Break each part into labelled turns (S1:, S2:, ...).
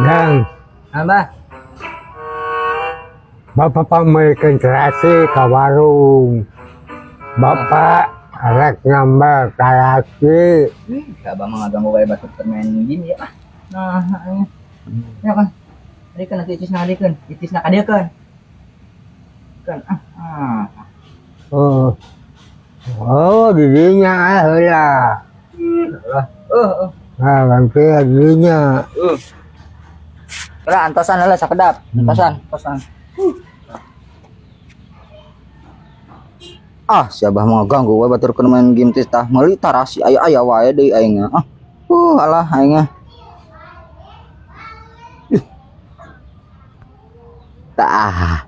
S1: Dang,
S2: Abah.
S1: Bapak pameulkeun terasi ka warung. Bapak rek nambah tarasi.
S2: Abah mah ngaganggu wae batur main game ya. Ah. Nah, ini. Ya kan. Adikeun nanti icisna adikeun, icisna kadiekeun. Kan ah. Ah.
S1: Oh. Oh, didinya ah heula.
S2: Lah. Eh, eh.
S1: Nah, nanti didinya.
S2: Eh. Lah antosan lah sakedap. Antosan, antosan.
S3: Ah, si Abah mah ganggu wae batur keur main game teh tah meuli tarasi aya-aya wae deui aing. Ah. Alah aing mah. Ih. Tah.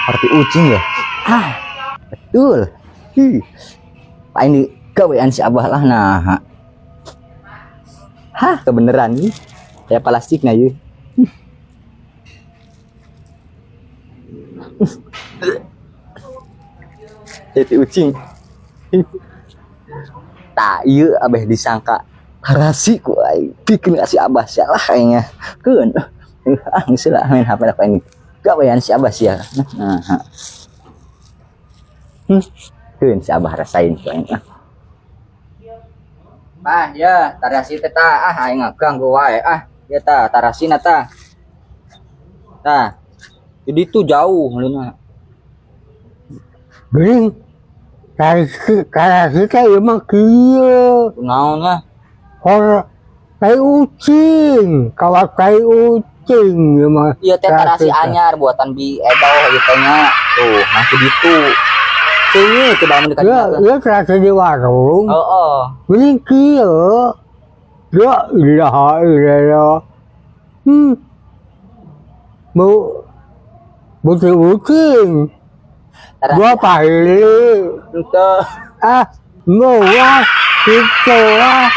S3: Seperti ucing ya. Ah, betul. Hi. Pak ini gawean si Abah lah nah. Hah, kebeneran nih. Kayak plastiknya yuk. Jadi ucing. Tak iya abah disangka tarasi ku aing. Bikin ka si Abah sialah aing. Keun. Ah, geus lah main HP lah aing. Gawean si Abah sia. Nah. Keun si Abah rasain ku aing.
S2: Ah, ya, tarasi teh tah. Ah, aing ngaganggu wae. Ah, ya tah, tarasina tah. Tah. Jadi itu jauh meulina.
S1: Geuning tarasi tarasi teh ieu mah kieu.
S2: Kunaon lah.
S1: Hor tai ucing, kawat tai ucing ieu mah.
S2: Iya teh tarasi
S1: teh.
S2: Anyar buatan bi Edo ieu teh nya. Tuh, nah kitu. Sini ke dalam dekat.
S1: Ya, ya terasi di warung.
S2: Heeh.
S1: Geuning kieu. Ya ilaha illallah. Bu butuh ucing.
S2: Tarasi
S1: Gua pahili.
S2: Henteu.
S1: Ah, mau ah, gitu ah.